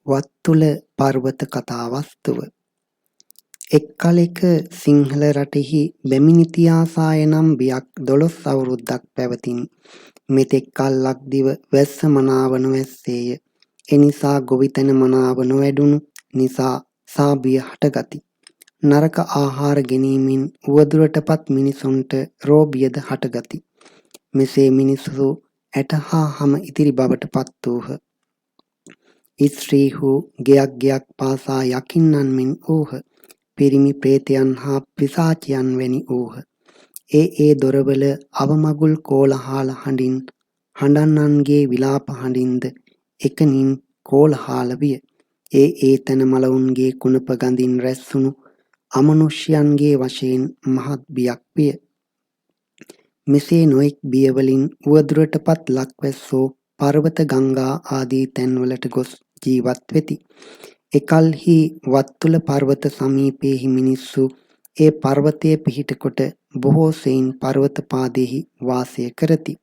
වත්තුල පර්වත කතා වස්තුව. එක් කලෙක සිංහල රටෙහි බැමිණිතියාසාය නම් බියක් 12 අවුරුද්දක් පැවතිනි. මෙතෙක් කල් ලක්දිව වැස්ස මනාව නොවැස්සේය. එනිසා ගොවිතැන මනාව නොවැඩුණු නිසා සාබිය හටගති. නරක ආහාර ගැනීමෙන් උවදුරටපත් මිනිසුන්ට රෝබියද හටගති. මෙසේ මිනිසු ඇට හා හම ඉතිරි බවට පත් වූහ. ස්ත්‍රීහු ගෙයක් ගෙයක් පාසා යකින්නන් මෙන් වූහ. පිරිමි ප්‍රේතයන් හා පිසාචයන් වැනි වූහ. ඒ ඒ දොරවල අවමගුල් කෝලහල හඬින් හඬන්නන්ගේ විලාප හඬින්ද එකනින් කෝලහල විය. ඒ ඒ තැන මළවුන්ගේ කුණප ගඳින් රැස්වුණු අමනුෂ්‍යයන්ගේ වශයෙන් මහත් බියක් විය. මෙසේ නොයෙක් බියවලින් උවදුරටපත් ලක්වැස්සෝ පර්වත ගංගා ආදී තැන්වලට ගොස් ජීවත් වෙති. එකල්හි වත්තුල පර්වත සමීපයෙහි මිනිස්සු ඒ පර්වතය පිහිට කොට බොහෝ සෙයින් පර්වත පාදයෙහි වාසය කරති.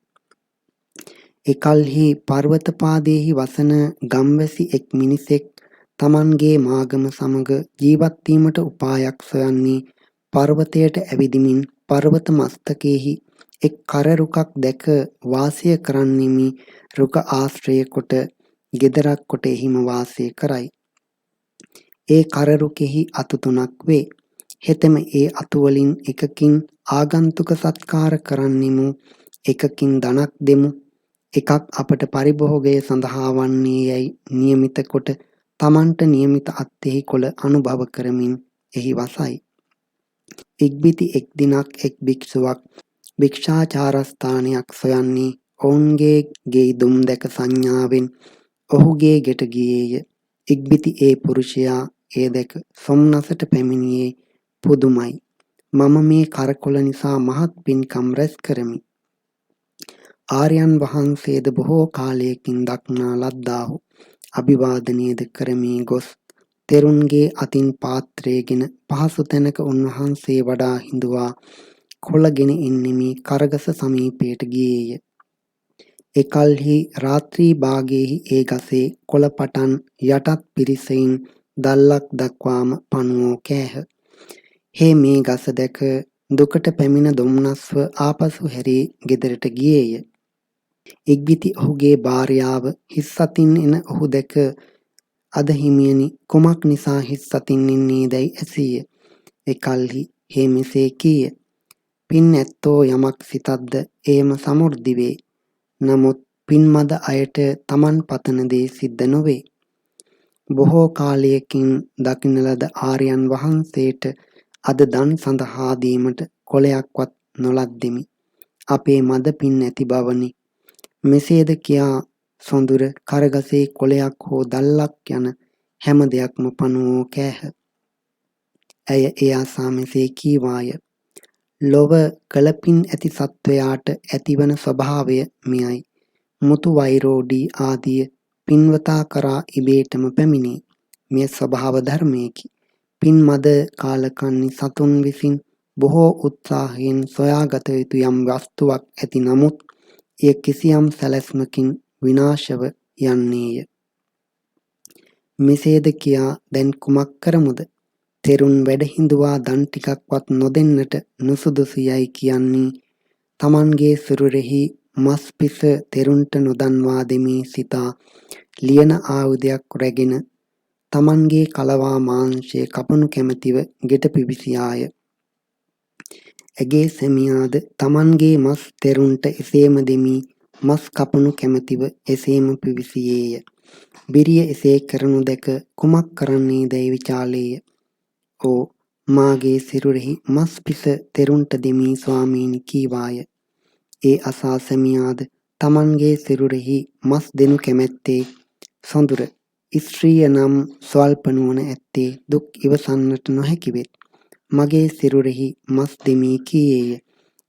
එකල්හි පර්වත පාදයෙහි වසන ගම්වැසි එක් මිනිසෙක් තමන්ගේ මාගම සමග ජීවත් වීමට උපායක් සොයන්නේ පර්වතයට ඇවිදිමින් පර්වත මස්තකයෙහි එක් කර රුකක් දැක වාසය කරන්නෙමි රුක ආශ්‍රය කොට ගෙදරක් කොට එහිම වාසය කරයි. ඒ කර රුකෙහි අතු තුනක් වේ. හෙතෙම ඒ අතු වලින් එකකින් ආගන්තුක සත්කාර කරන්නෙමු, එකකින් ධනක් දෙමු, එකක් අපට පරිභෝගය සඳහා වන්නේ යැයි නියමිත කොට තමන්ට නියමිත අත්ෙහි කොළ අනුභව කරමින් එහි වසයි. ඉක්බිති එක් දිනක් එක් භික්ෂුවක් භික්ෂාචාරස්ථානයක් සොයන්නේ ඔවුන්ගේ ගෙයි දුම් දැක සංඥාවෙන් ඔහුගේ ගෙට ගියේය. ඉක්බිති ඒ පුරුෂයා එය දැක සොම්නසට පැමිණියේ පුදුමයි. මම මේ කරකොල නිසා මහත් පින්කම් රැස් කරමි. ආර්යයන් වහන්සේද බොහෝ කාලයකින් දක්නා ලද්දාහු. අභිවාදනයද කරමි ගොස් තෙරුන්ගේ අතින් පාත්‍රයගෙන පහසු තැනක උන්වහන්සේ වඩා හිඳුවා කොළගෙන එන්නෙමි කරගස සමීපයට ගියේය. එකල්හි රාත්‍රී භාගයේහි ඒ ගසේ කොළ පටන් යටත් පිරිසයින් දල්ලක් දක්වාම පණුවෝ කෑහ. හේ මේ ගස දැක දුකට පැමිණ දොම්නස්ව ආපසු හැරී ගෙදරට ගියේය. ඉක්බිති ඔහුගේ භාර්යාව හිස් අතින් එන ඔහු දැක අද හිමියනි කුමක් නිසා හිස් අතින් එන්නේ දැයි ඇසීය. එකල්හි හේ මෙසේ කීය. පින් ඇත්තෝ යමක් සිතද්ද එයම සමෘද්ධි වේ. නමුත් පින් මද අයට තමන් පතන දේ සිද්ධ නොවේ. බොහෝ කාලයකින් දකින ලද ආර්යයන් වහන්සේට අද දන් සඳහා දීමට කොළයක්වත් නොලද්දෙමි. අපේ මද පින් ඇති බවනි. මෙසේද කියා සොඳුර කරගසේ කොළයක් හෝ දල්ලක් යන හැම දෙයක්ම පණුවෝ කෑහ. ඇය එය අසා මෙසේ කීවාය. ලොව කළපින් ඇති සත්වයාට ඇතිවන ස්වභාවය මෙයයි. මුතු වෛරෝඩී ආදිය පින්වතා කරා ඉබේටම පැමිණේ. මෙය ස්වභාව ධර්මයකි. පින් මද කාලකන්ණි සතුන් විසින් බොහෝ උත්සාහයෙන් සොයාගත යුතු යම් වස්තුවක් ඇති නමුත් එය කිසියම් සැලැස්මකින් විනාශව යන්නේය. මෙසේද කියා දැන් කුමක් කරමුද? තෙරුන් වැඩ හිඳුවා දන් ටිකක්වත් නොදෙන්නට නුසුදුසු යයි කියන්නේ තමන්ගේ සිරුරෙහි මස් පිස තෙරුන්ට නොදන්වා දෙමි සිතා ලියන ආයුධයක් රැගෙන තමන්ගේ කලවා මාංශය කපනු කැමැතිව ගෙට පිවිසියාය. ඇගේ සැමියාද තමන්ගේ මස් තෙරුන්ට එසේම දෙමි මස් කපනු කැමැතිව එසේම පිවිසියේය. බිරිය එසේ කරනු දැක කුමක් කරන්නේ දැයි විචාලේය. ඕ මාගේ සිරුරෙහි මස් පිස තෙරුන්ට දෙමි ස්වාමීනි කීවාය. ඒ අසා සැමියාද තමන්ගේ සිරුරෙහි මස් දෙනු කැමැත්තේ සොඳුර ස්ත්‍රිය නම් ස්වල්ප නුවණ ඇත්තේ දුක් ඉවසන්නට නොහැකි වෙත්. මගේ සිරුරෙහි මස් දෙමි කීයේය.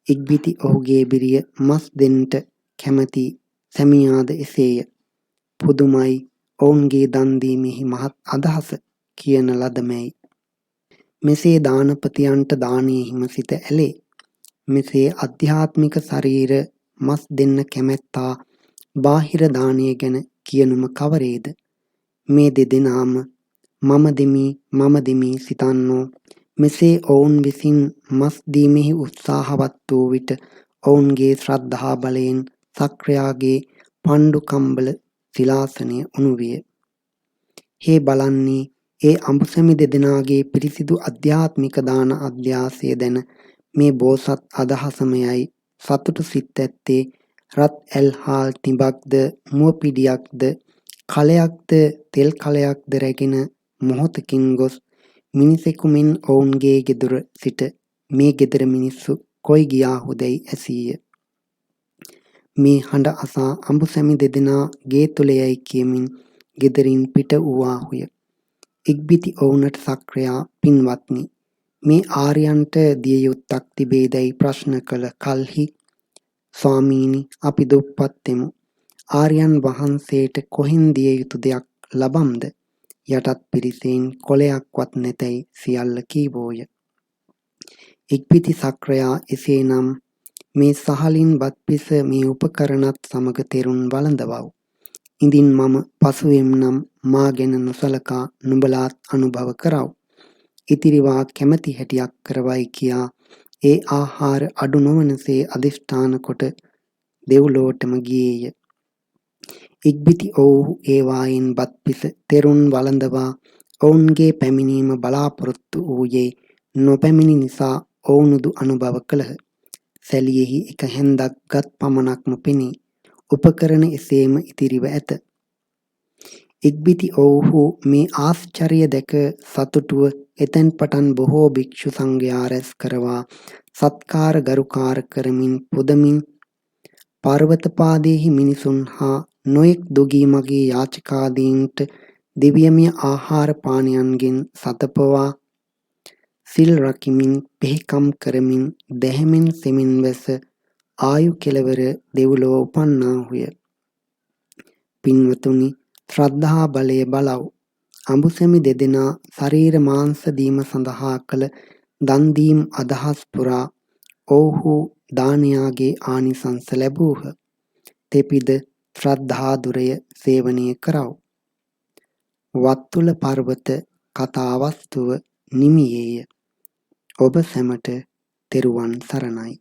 ඉක්බිති ඔහුගේ බිරිය මස් දෙන්නට කැමැති සැමියාද එසේය. පුදුමයි ඔවුන්ගේ දන් දීමෙහි මහත් අදහස කියන ලදමැයි. මෙසේ දානපතියන්ට දානයෙහිම සිත ඇලේ. මෙසේ අධ්‍යාත්මික ශරීර මස් දෙන්න කැමැත්තා බාහිර දානය ගැන කියනුම කවරේද? මේ දෙදෙනාම මම දෙමි මම දෙමි සිතන්නෝ. මෙසේ ඔවුන් විසින් මස් දීමෙහි උත්සාහවත් වූ විට ඔවුන්ගේ ශ්‍රද්ධා බලයෙන් සක්‍රයාගේ පණ්ඩු කම්බල ශිලාසනය උණු විය. හේ බලන්නේ, ඒ අඹුසැමි දෙදෙනාගේ පිරිසිදු අධ්‍යාත්මික දාන අධ්‍යාසය දැන මේ බෝසත් අදහසම යයි සතුටු සිත් ඇත්තේ රත් ඇල්හාල් තිඹක්ද මුව පිඩියක්ද කලයක්ද තෙල් කලයක්ද රැගෙන මොහොතකින් ගොස් මිනිසෙකු මෙන් ඔවුන්ගේ ගෙදර සිට මේ ගෙදර මිනිස්සු කොයි ගියාහුදැයි ඇසීය. මේ හඬ අසා අඹුසැමි දෙදෙනා ගේ තුළ යැයි කියමින් ගෙදරින් පිට වූවාහුය. ඉක්බිති ඔවුනට සක්‍රයා, පින්වත්නි, මේ ආර්යයන්ට දිය යුත්තක් තිබේදැයි ප්‍රශ්න කළ කල්හි, ස්වාමීනි, අපි දුප්පත් වෙමු. ආර්යයන් වහන්සේට කොහෙන් දිය යුතු දෙයක් ලබම්ද? යටත් පිරිසෙන් කොලයක්වත් නැතැයි සියල්ල කීවෝය. ඉක්බිති සක්‍රයා එසේනම් මේ සහලින් බත්පිස මේ උපකරණත් සමග තෙරුන් වළඳවව්. ඉඳින් මම පසුවෙම් නම් මා ගැන නොසලකා නුඹලාත් අනුභව කරව්. ඉතිරිවා කැමැති හැටියක් කරවයි කියා ඒ ආහාර අඩු නොවනසේ අධිෂ්ඨාන කොට දෙව්ලොවටම ගියේය. ඉක්බිති ඔවුහු ඒවායින් බත්පිස තෙරුන් වළඳවා ඔවුන්ගේ පැමිණීම බලාපොරොත්තු වූයේ නොපැමිණි නිසා ඔවුනුද අනුභව කළහ. සැලියෙහි එක හැන්දක් ගත් පමණක්ම පෙනේ. උපකරණ එසේම ඉතිරිව ඇත. ඉක්බිති ඔවුහු මේ ආශ්චර්ය දැක සතුටුව එතැන් පටන් බොහෝ භික්ෂු සංඝයා රැස් කරවා සත්කාර ගරුකාර කරමින් පුදමින් පර්වත පාදයෙහි මිනිසුන් හා නොයෙක් දුගී මගී යාචකාදීන්ට දිව්‍යමය ආහාර පානයන්ගෙන් සතපවා සිල් රකිමින් පෙහෙකම් කරමින් දැහැමෙන් සෙමින් වැස ආයු කෙළවර දෙව්ලොව උපන්නාහුය. පින්වතුනි, ශ්‍රද්ධා බලය බලව්. අඹුසැමි දෙදෙනා ශරීර මාංශ දීම සඳහා කළ දන් දීම් අදහස් පුරා ඔවුහු දානයාගේ ආනිසංස ලැබූහ. තෙපිද ශ්‍රද්ධා දුරය සේවනය කරව්. වත්තුල පර්වත කතා වස්තුව නිමියේය. ඔබ සැමට තෙරුවන් සරණයි.